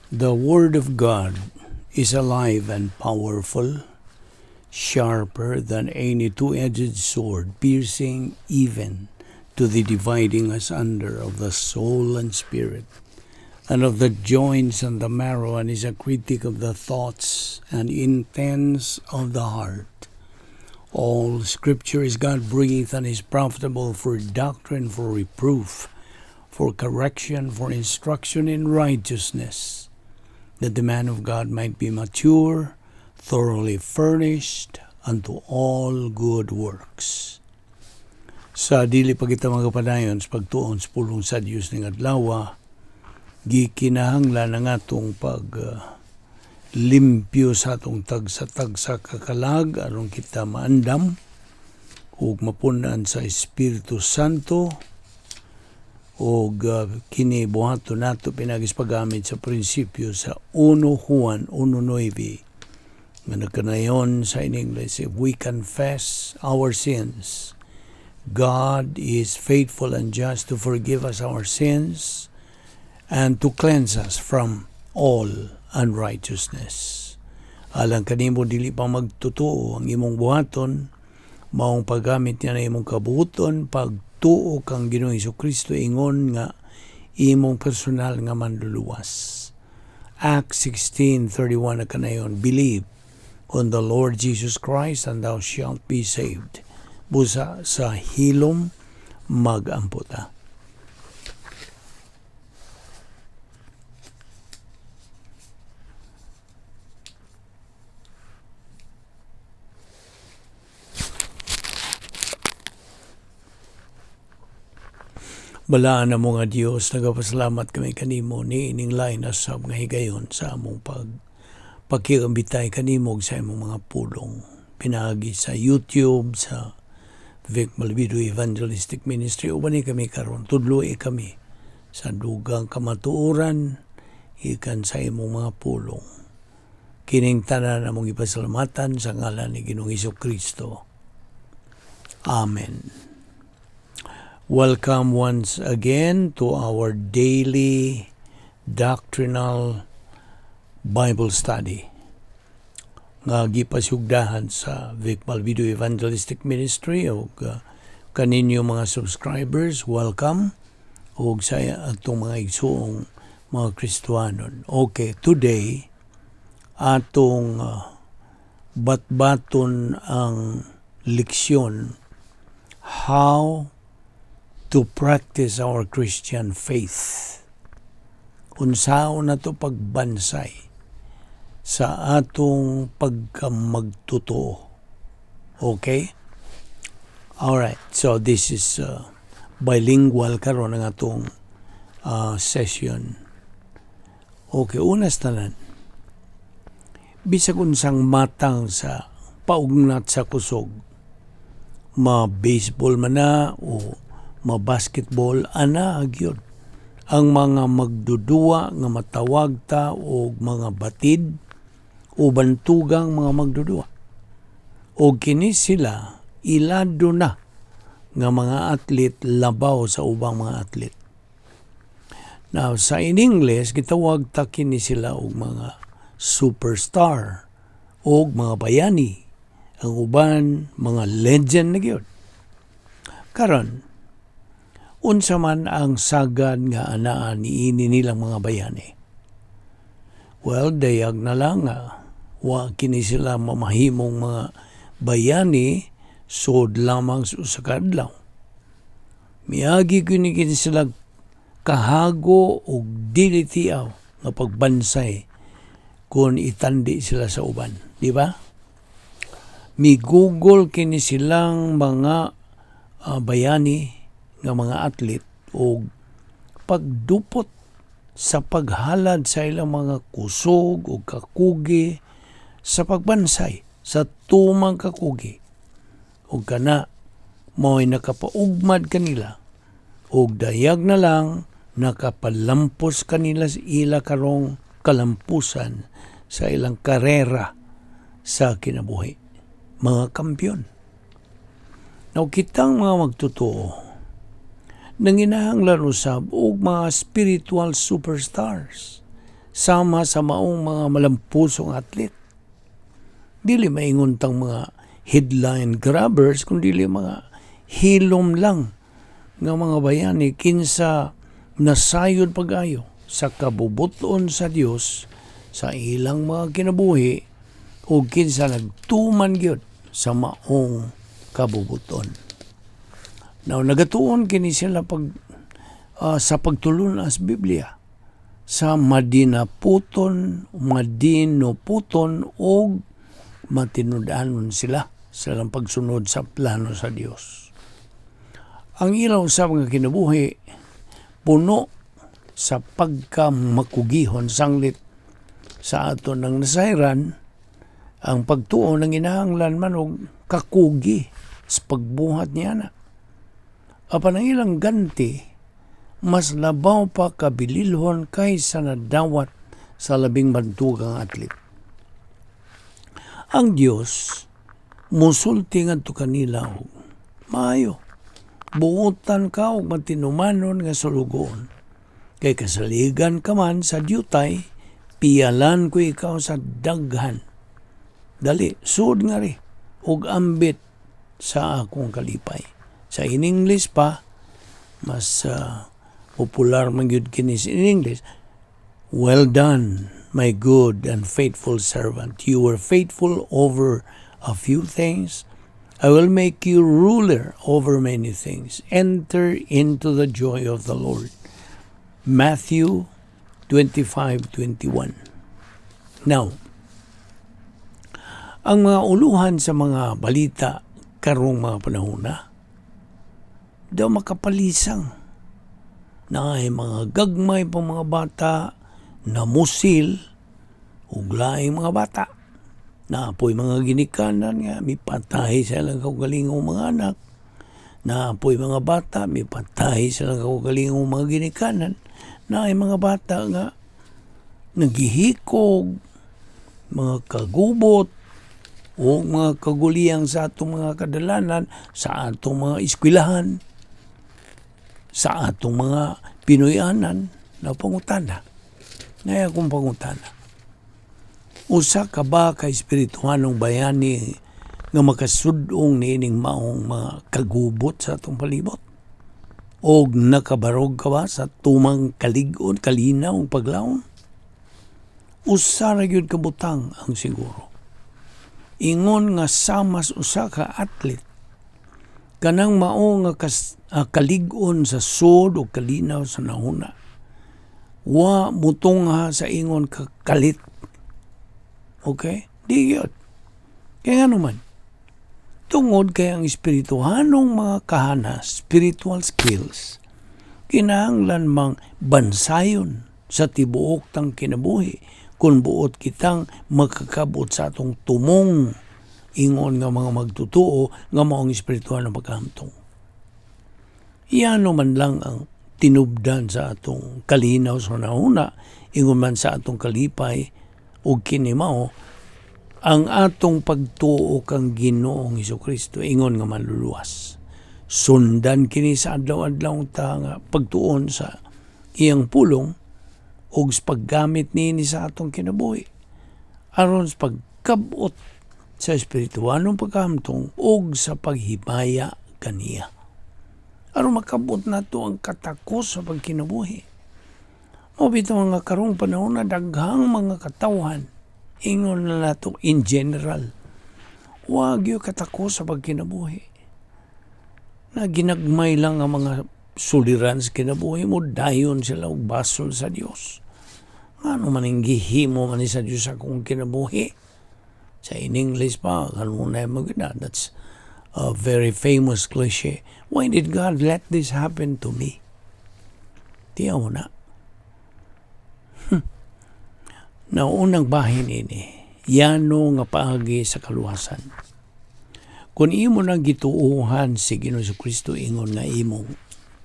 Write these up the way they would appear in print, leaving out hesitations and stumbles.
The Word of God is alive and powerful, sharper than any two-edged sword, piercing even to the dividing asunder of the soul and spirit, and of the joints and the marrow, and is a critic of the thoughts and intents of the heart. All Scripture is God-breathed and is profitable for doctrine, for reproof, for correction, for instruction in righteousness, that the man of God might be mature, thoroughly furnished unto all good works. Sa dili pa kita magapadayon sa pagtuon sa pulong sa Dios ning adlaw, gikinahanglan ang atong pag limpyo sa atong tagsa-tagsa kakalag aron kita maandam ug mapun-an sa Espiritu Santo ug kini buhaton nato pinaagi sa paggamit sa prinsipyo sa 1 Juan 1:9 nga nagkanayon sa in English, "If we confess our sins, God is faithful and just to forgive us our sins and to cleanse us from all unrighteousness." Alang kanimo dili pa magtotoo, ang imong buhaton maong paggamit niya na imong kabuoton, pagtuo kang Ginoong Kristo ingon nga imong personal nga manluluwas. Acts 16:31 na kanayon, "Believe on the Lord Jesus Christ and thou shalt be saved." Busa sa hilom magampo ta. Balaan na mo nga Dios, nagapasalamat kami kanimo ni ining lain na sab nga higayon sa among pagpakigambitay kanimo sa imong mga pulong pinaagi sa YouTube sa Vic Malvido Evangelistic Ministry. Uban ni kami karon, tudloi kami sa dugang kamatuoran ikan sa imong mga pulong. Kining tanan among ipasalamatan sa ngalan ni Ginoong Kristo. Amen. Welcome once again to our daily doctrinal Bible study nga gipasugdahan sa Vic Malvido Evangelistic Ministry. Ug kaninyo mga subscribers, welcome, ug sa atong mga igsuong mga Kristohanon. Okay, today atong batbaton ang leksyon, how to practice our Christian faith. Unsaon na to pagbansay sa atong pagkamagtotoo. Okay? Alright, so this is bilingual karon ang atong session. Okay, una sa tanan. Bisag unsang matang sa paugnat sa kusog, ma-baseball man na o ma-basketball, ana gyud ang mga magdudua nga matawag ta og mga batid o bantugang mga magdudua. O kini sila ilado na nga mga atlet labaw sa ubang mga atlet. Now, sa in English, gitawag ta kini sila og mga superstar o mga bayani. Ang uban, mga legend na gyud. Karon, unsa man ang sagad nga anaa niini nilang mga bayani? Well, dayag na lang nga wa kini sila mamahimong mga bayani sod lamang sa usa ka adlaw. Miagi kini kini sila kahago og dili tiaw nga pagbansay kung itandi sila sa uban, di ba? Mi-google kini silang mga bayani nga mga atlet og pagdupot sa paghalad sa ilang mga kusog o kakugi sa pagbansay sa tumang kakugi. Og kana mao'y nakapaugmad kanila og dayag na lang nakapalampos kanila sa ila karong kalampusan sa ilang karera sa kinabuhi. Mga kampyon. Now, kitang mga magtotoo, nanginahanglan usab og mga spiritual superstars sama sa maong mga malampusong athlete. Dili maingon tang mga headline grabbers, kundi mga hilom lang nga mga bayani kinsa nasayod pag-ayo sa kabubuton sa Dios sa ilang mga kinabuhi o kinsa nagtuman gyud sa maong kabubuton. Now, nagatuon kini sila pag sa pagtulun-as Biblia sa madinaputon, madinuputon og matinud-anon sila sa ilang pagsunod sa plano sa Dios. Ang ilaw sa mga kinabuhi puno sa pagkamakugihon sanglit sa ato ng nasayran ang pagtuo ng inahanglan man og kakugi sa pagbuhat niya na. Apan ang ilang ganti mas labaw pa kabililhon kaysa nadawat sa labing bantugang athlete. Ang Dios musulti ngadto kanila og maayo. Buotan ka og matinumanon nga sulugoon. Kay kasaligan ka man sa diyutay, piyalan ko ikaw sa daghan. Dali, sud nga ri, ug ambit sa akong kalipay. Sa in English pa, mas popular man gyud kini sa in English. "Well done, my good and faithful servant. You were faithful over a few things. I will make you ruler over many things. Enter into the joy of the Lord." Matthew 25:21. Now, ang mga uluhan sa mga balita karong mga panahon na, daw makapalisang na ay mga gagmay pa mga bata namusil ug laing mga bata. Naapoy mga ginikanan nga mipatay sa ilang kaugalingong mga anak. Naapoy mga bata mipatay sa ilang kaugalingong mga ginikanan. Naay mga bata nga nagihikog, mga kagubot, o mga kaguliyang sa atong mga kadalanan, sa atong mga eskwelahan, sa atong mga Pinoyanan, na pangutana. Nay akong pangutana. Usa ka ba ka espirituhanong bayani nga makasudong niining maong mga kagubot sa atong palibot? Og nakabarog ka ba sa tumang kalig-on, kalinaw ug paglawom? Usa ra gyud ka butang ang siguro. Ingon nga samas usa ka athlete, kanang mao nga kalig-on sa sud o kalinaw sa nahuna, wa mutungha sa ingon ka kalit. Okay? Di gyud. Kaya nga naman, tungod kay ang espirituhanong mga kahanas, spiritual skills, kinahanglan mang bansayon sa tibuok tang kinabuhi kung buot kitang makakabot sa atong tumong ingon nga mga magtutuo nga maong espiritual na pagkahamtong. Iyano man lang ang tinubdan sa atong kalinaw sa nauna, ingon man sa atong kalipay ug kini mao ang atong pagtuo kang Ginoong Hesus ingon nga manluluwas. Sundan kini sa adlaw-adlaw ta nga pagtuon sa iyang pulong ug sa paggamit niini sa atong kinabuhi aron sa pagkabot sa espiritualong pagkahamtong ug sa paghimaya kaniya. Aron makabot nato ang katakos sa pagkinabuhi. Mao bitaw nga karong panahon na daghang mga katawhan, ingon na nato in general, wa gyud katakos sa pagkinabuhi. Na ginagmay lang ang mga suliran sa kinabuhi mo, dayon sila og basol sa Dios. Ngano man ang gihimo man ni sa Dios akong kinabuhi? Sa in English pa, kanunay mo gina, that's a very famous cliche. "Why did God let this happen to me?" Tiyaw na. Naunang bahin ini, yano nga paagi sa kaluwasan. Kung imo nang gituohan si Ginoo Kristo ingon nga imong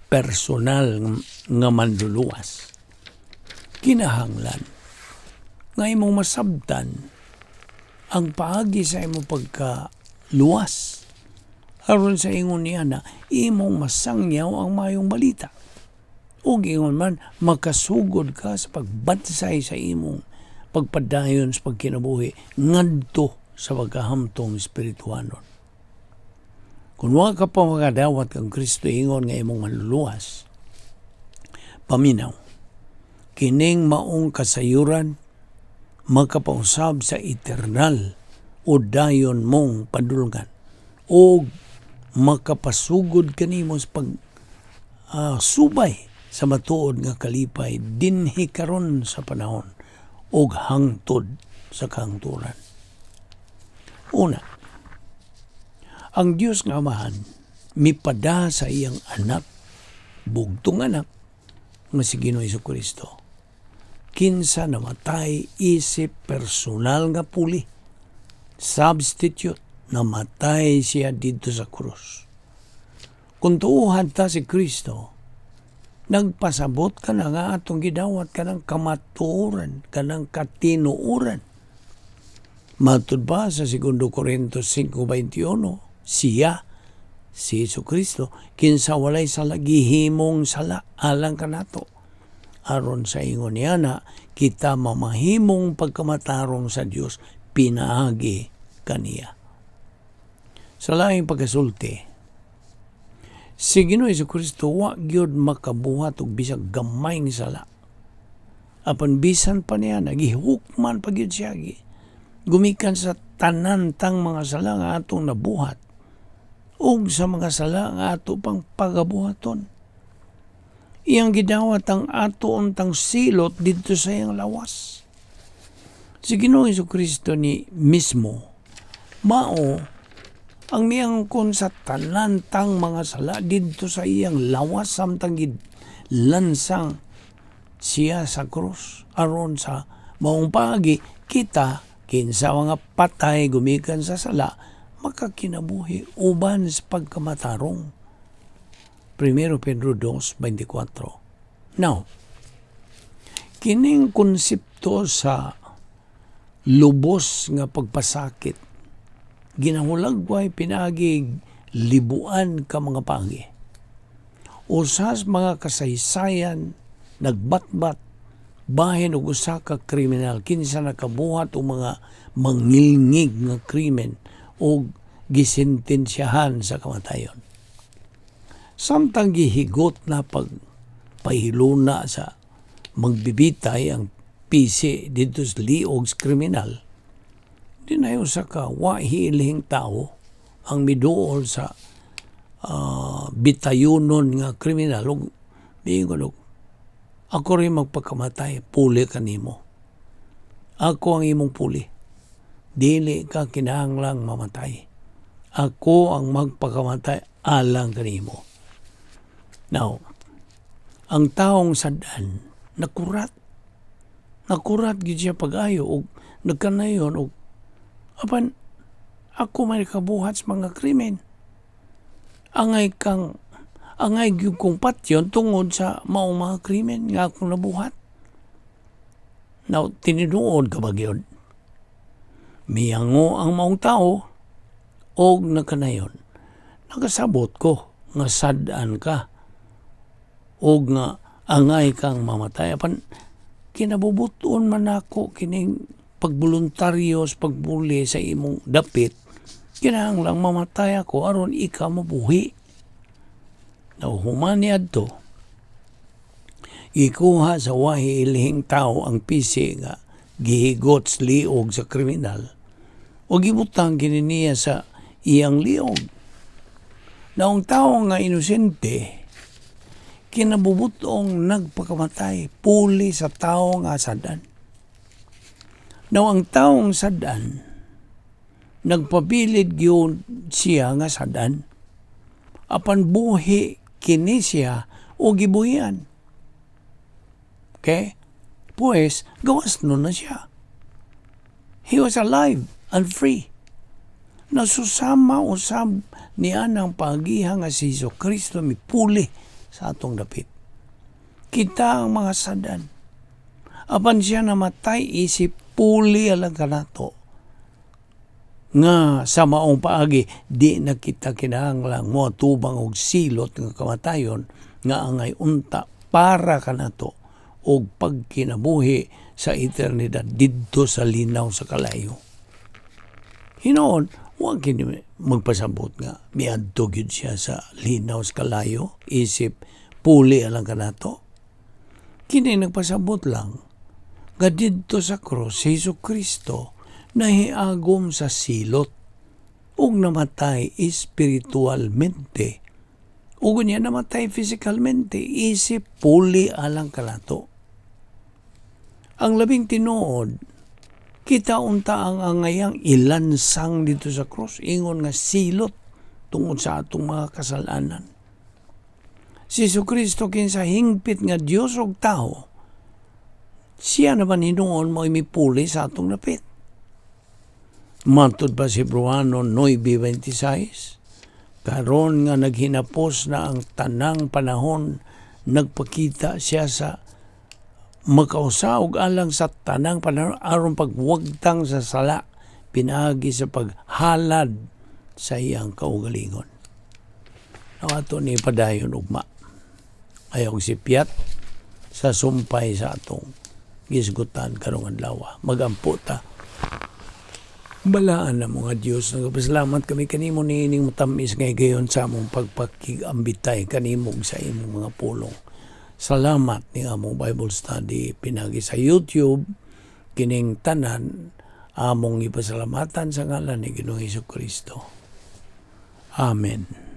personal nga manluluwas, kinahanglan nga imong masabtan ang paagi sa imong pagkaluwas aron sa ingon niya na imong masangyaw ang mayong balita. Ug ingon man makasugod ka sa pagbansay sa imong pagpadayon sa pagkinabuhi ngadto sa pagkahamtong espirituhanon. Kung wa ka pa makadawat kang Kristo ingon nga imong manluluwas, paminaw, kining maong kasayuran makapausab sa eternal o dayon mong padulngan o makapasugod kanimo sa pag subay sa matuod nga kalipay dinhi karon sa panahon og hangtod sa kahangturan. Una, ang Dios nga Amahan mipada sa iyang anak, bugtong anak nga si Ginoo Kristo, kinsa namatay isip personal nga puli, substitute, namatay siya didto sa krus. Kung tuuhan ta si Kristo, nagpasabot ka na nga atong gidawat kanang kamatuoran, kanang katinuoran. Matud pa sa 2 Corintios 5:21, siya, si Jesu Kristo, kinsa walay sala, gihimong sala alang kanato, aron sa ingon niya na kita mamahimong pagkamatarong sa Dios pinaagi kaniya. Sa laing pagkasulti, si Ginoo Hesus Kristo wa gyud makabuhat og bisag gamay nga sala. Apan bisan pa niya, nagihukman pa gyud siya gumikan sa tanan tang mga sala nga atong nabuhat ug sa mga sala nga ato pang pagabuhaton. Iyang gidawat ang ato untang silot didto sa iyang lawas. Si Ginoo Hesus Kristo ni mismo mao ang miangkon sa tanan tang mga sala didto sa iyang lawas samtang lansang siya sa krus, aron sa maong paagi kita, kinsa mga patay gumikan sa sala, makakinabuhi uban sa pagkamatarong. 1 Pedro 2:24. Now, kining konsepto sa lubos nga pagpasakit ginahulagway pinaagi libuan ka mga paagi. Usas mga kasaysayan nagbatbat bahin og usa ka kriminal kinsa nakabuhat og mga mangilngig nga krimen og gisentensyahan sa kamatayon. Samtang gihigot na pag pahiluna sa magbibitay ang pisi didto sa liog sa kriminal, dinay usa ka wa hiilhing tao ang miduol sa bitayunon nga kriminal ug miingon og, "Ako rin magpakamatay puli kanimo. Ako ang imong puli. Dili ka kinahanglang mamatay. Ako ang magpakamatay alang kanimo." Now, ang taong sadan nakurat. Nakurat gid siya pag-ayo og nagkanayon og, "Apan ako may kabuhat sa mga krimen. Angay gyud kong patyon tungod sa maong mga krimen nga akong nabuhat." Now, tinuod ka ba gyud? Miyango ang maong tao og nagkanayon, "Nakasabot ko nga sad-an ka og nga angay kang mamatay. Apan kinabubuton man nako kining pagboluntaryo sa pagbuli sa imong dapit. Kinahanglang mamatay ako aron ikaw mabuhi." Now, human niadto, ikuha sa wahi ilhing tao ang pisi nga gihigot sa liog sa kriminal o gibutang kini niya sa iyang liog. Na ang tao nga inosente kinabubutong nagpakamatay puli sa tao nga sadan. Now, ang taong sadan, nagpabilid gyud siya nga sadan. Apan buhi kini siya o gibuhian. Okay? Pues, gawas nun na siya. He was alive and free. Nasusama usab niya ng pagiha nga si Jesu Kristo mipuli sa atong dapit. Kita ang mga sadan. Apan siya namatay isip puli alang kanato, nga sa maong paagi di na kita kinahanglang moatubang og silot nga kamatayon nga angay unta para kanato og pagkinabuhi sa eternidad didto sa linaw sa kalayo. Hinoon, wa kini magpasabot nga miadto gyud siya sa linaw sa kalayo isip puli alang kanato. Kini nagpasabot lang nga didto sa krus si Hesus Kristo nahiagom sa silot ug namatay espiritualmente ug unya namatay physicalmente isip puli alang kanato. Ang labing tinuod, kita unta ang angayang ilansang dito sa krus ingon nga silot tungod sa atong mga kasalanan. Si Kristo kinsa hingpit nga Dios ug tao, siya naman hinuon mo mipuli sa atong dapit. Matod pa si Hebreano 9:26, karon nga naghinapos na ang tanang panahon, nagpakita siya sa makausa og alang sa tanang panahon aron pagwagtang sa sala pinaagi sa paghalad sa iyang kaugalingon. Ato ni padayon ugma. Ayaw sipyat sa sumpay sa atong gisgutan karong adlaw. Magampo ta. Balaan na mga Diyos, nagpasalamat kami kanimo niining matamis nga higayon sa among pagpakig-ambitay kanimo sa imong mga pulong. Salamat ni among Bible study pinagi sa YouTube, kining tanan among ipasalamatan sa ngalan ni Ginoong Hesus Kristo. Amen.